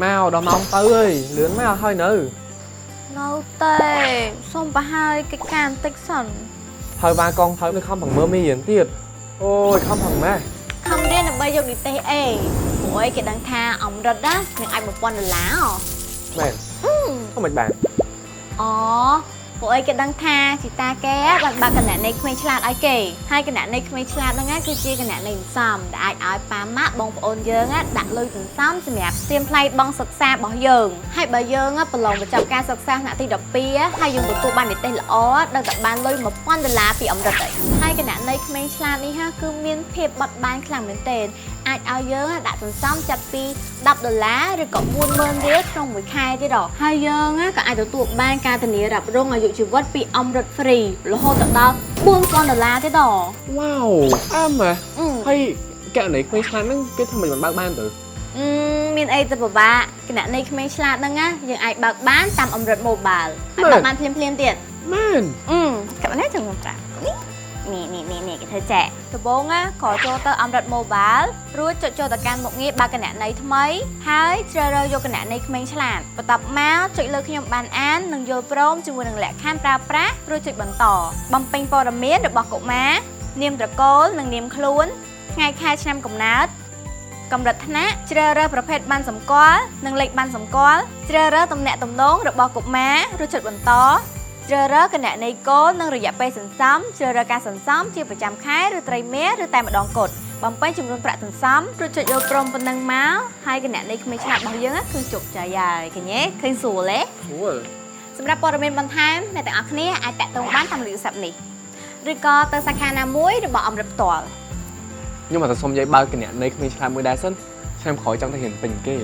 មកដល់ម៉ោងទៅអើយលឿនមកហើយនៅ នៅទេសូមប្រហើយកិច្ចការបន្តិចសិន ហើយបាកងហើយនៅខំប្រឹងមើលមេរៀនទៀតអូយខំប្រឹងម៉េះ ខំរៀនដើម្បីយកនិទេស A ព្រោះអីគេដឹងថាអមរិតណានឹងអាច1000ដុល្លារហ៎ មែនធ្វើមិនបាន អូព្រោះអីគេដឹងថាជីតាគេបានបើកគណនីក្មេងឆ្លាតឲ្យគេហើយគណនីក្មេងឆ្លាតហ្នឹងណាគឺជាគណនីសន្សំដែលអាចឲ្យប៉ាម៉ាក់បងប្អូនយើងណាដាក់លុយសន្សំសម្រាប់ត្រៀមថ្លៃបង់សិក្សារបស់យើងហើយបើយើងប្រឡងបញ្ចប់ការសិក្សាថ្នាក់ទី12ហើយយើងទទួលបាននិទេសល្អដល់តែបានលុយ1000ដុល្លារពីអមរិតហើយគណនីក្មេងឆ្លាតនេះហាគឺមានភាពបត់បែនខ្លាំងមែនទែនអាចឲ្យយើងដាក់សន្សំចាប់ពី10ដុល្លារឬក៏40000រៀលក្នុងមួយខែទៀតហ៎ហើយយើងក៏អាចទទួលបានការធានារ៉ាប់រងអាយុជីវិតពីអមរិត free រហូតដល់4000ដុល្លារទៀតហ៎ វ៉ាវអែមហ៎ហើយគណនីក្មេងឆ្លាតហ្នឹងគេធ្វើមិនបានបើកបានទៅ អឺមានអីទៅពិបាកគណនីក្មេងឆ្លាតហ្នឹងណាយើងអាចបើកបានតាមអមរិត Mobile ហើយបើកបានភ្លាមៗទៀត មែន អឺកាប់នេះចង់ខ្ញុំប្រាប់នេះនេះនេះនេះនេះគេធ្វើចែកដំបូងណាក៏ចូលទៅអមរិត Mobile រួចចុចចូលទៅកាន់មុខងារបើកគណនីថ្មីហើយជ្រើសរើសយកគណនីក្មេងឆ្លាតបន្ទាប់មកចុចលើខ្ញុំបានអាននិងយល់ព្រមជាមួយនឹងលក្ខខណ្ឌប្រើប្រាស់រួចចុចបន្តបំពេញព័ត៌មានរបស់កុមារនាមត្រកូលនិងនាមខ្លួនថ្ងៃខែឆ្នាំកំណើតកម្រិតថ្នាក់ជ្រើសរើសប្រភេទបានសម្គាល់និងលេខបានសម្គាល់ជ្រើសរើសតំណែងតំណងរបស់កុមាររួចចុចបន្ត ជ្រើសរើសគណនីគោលនិងរយៈពេលសន្សំជ្រើសរើសការសន្សំជាប្រចាំខែឬត្រីមាសឬតែម្ដងគត់បំពេញចំនួនប្រាក់សន្សំរួចចុចយកព្រមប៉ុណ្ណឹងមកហើយគណនីក្មេងឆ្លាតរបស់យើងគឺជោគជ័យហើយឃើញទេឃើញស្រួលទេ ស្រួល សម្រាប់ព័ត៌មានបន្ថែមអ្នកទាំងអស់គ្នាអាចតាក់ទងបានតាមលេខទូរស័ព្ទនេះឬក៏ទៅសាខាណាមួយរបស់អមរិតផ្ទាល់ ខ្ញុំអត់ទៅសុំយាយបើកគណនីក្មេងឆ្លាតមួយដែរសិនឆ្នាំក្រោយចង់ទៅរៀនពេញគេ